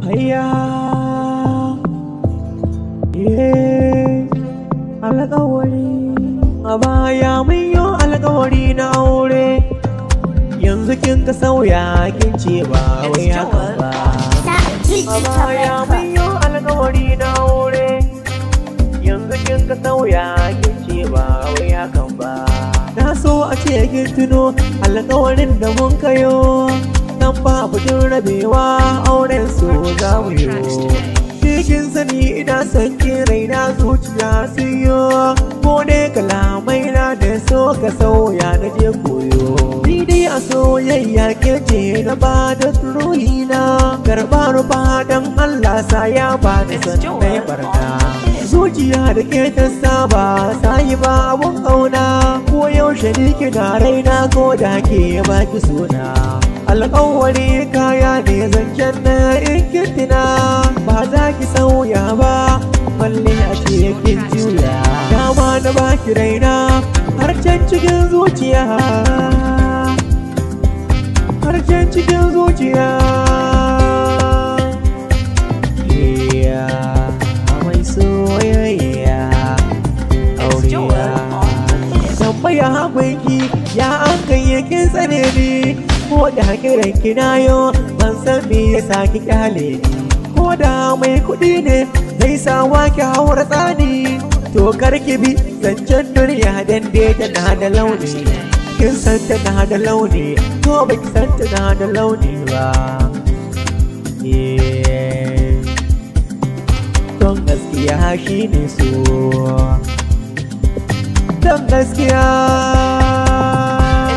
Hayya, yeah, alƙawari. A baya mun yi alƙawari na aure, yanzu kin ka sauya kin ce ba wai haka ba. A baya mun yi alƙawari na aure, yanzu kin ka sauya kin ce ba wai hakan ba. Na so a ce kin tuno alƙawarin da mun kayo, dan babu tun rabewa auren so za mu yi. Cikin sani ina son ki, raina zuciya siyo, ko ne kalamai na da so ka sauya na je koyo. Ni dai a soyayya ke ce na ba da ruhina, karɓa rufa dan Allah sa ya ba ni son dai barna. Zuciya da ke ta saba sayi ba abun ƙauna, ko yaushe ni kina raina ko da ke baki suna. Alƙawari kaya ne zancen na in kintina, ba za ki sauya ba balle a ce kin juya. Dama na baki raina har can cikin zuciya, har can cikin zuciya. Yeah, mai soyayya auriya. Tambaya hagunki ya an kai kin tsane ni, ko da kiran ki nayo ban san me yasa ki kyale ni. Ko da mai kuɗi ne zai sa ki haura tsani, to kar ki bi zancen duniya dan dai tana da launi. Kin san tana da launi ko baki san tana da launi ba? Yeah. Don gaskiya shine so, don gaskiya,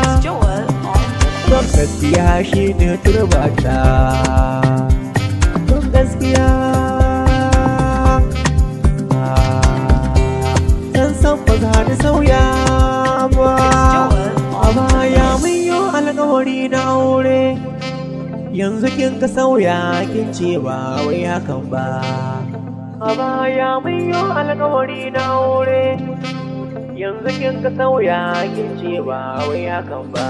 It's Joel on the don gaskiya shine turbata, don gaskiya. San san ba za ni sauya ba. It's Joel A on the baya mun yi alkawari na aure, yanzu kin ka sauya kin ce ba wai hakan ba. A baya mun yi alkawari na aure, yanzu kin ka sauya kin ce ba wai hakan ba.